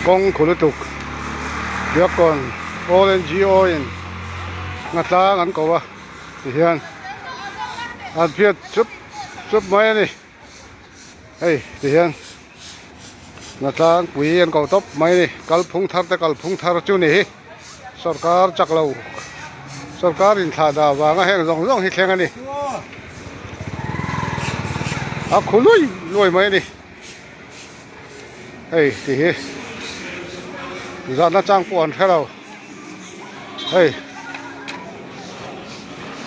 Kawng khu lutuk Diakkawn All NGO in Nghatlang an ko a tihian an phiat chup chup mai a ni hei tihian Nghatlang pui an ko tawp mai a ni kalphung thar te kalphung thar chu ni hi sawrkar chak lo sawrkar inthlah dah vanga heng zawng zawng hi thleng a ni a khu lui lui mai a ni. Hei ti hi zahna chang pawh an hre lo hei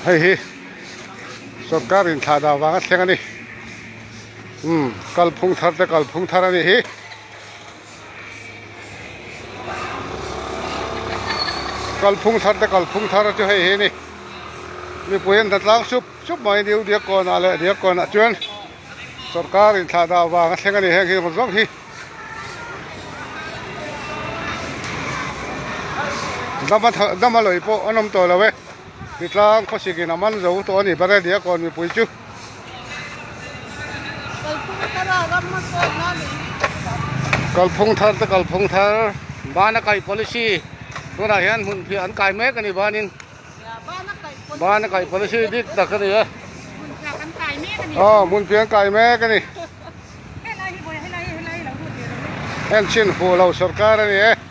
hei hi sorkar in thlah dah vanga thleng a ni umm kalphung thar te kalphung thar a ni hi. Kalphung thar te kalphung thar chu hei hi a ni mipui an hna tlang sup sup mai a ni Diakkawn ah leh Diakkawn ah chuan. Sorkar inthlah dah vang a thleng a ni heng hi zawng zawng hi dama dama lawih pawh an awm tawh lo e titlang khawsik in a man zo tawh a ni ber e nia kawn mipui chu. Kalphung thar te kalphung thar bana kai policy tunah hian hmun phiah an kai mek a ni banin. Bana kaih policy dik tak a ni e. Aw hmun pian kai mek a ni. Heng chin fuh lo sorkar a ni e.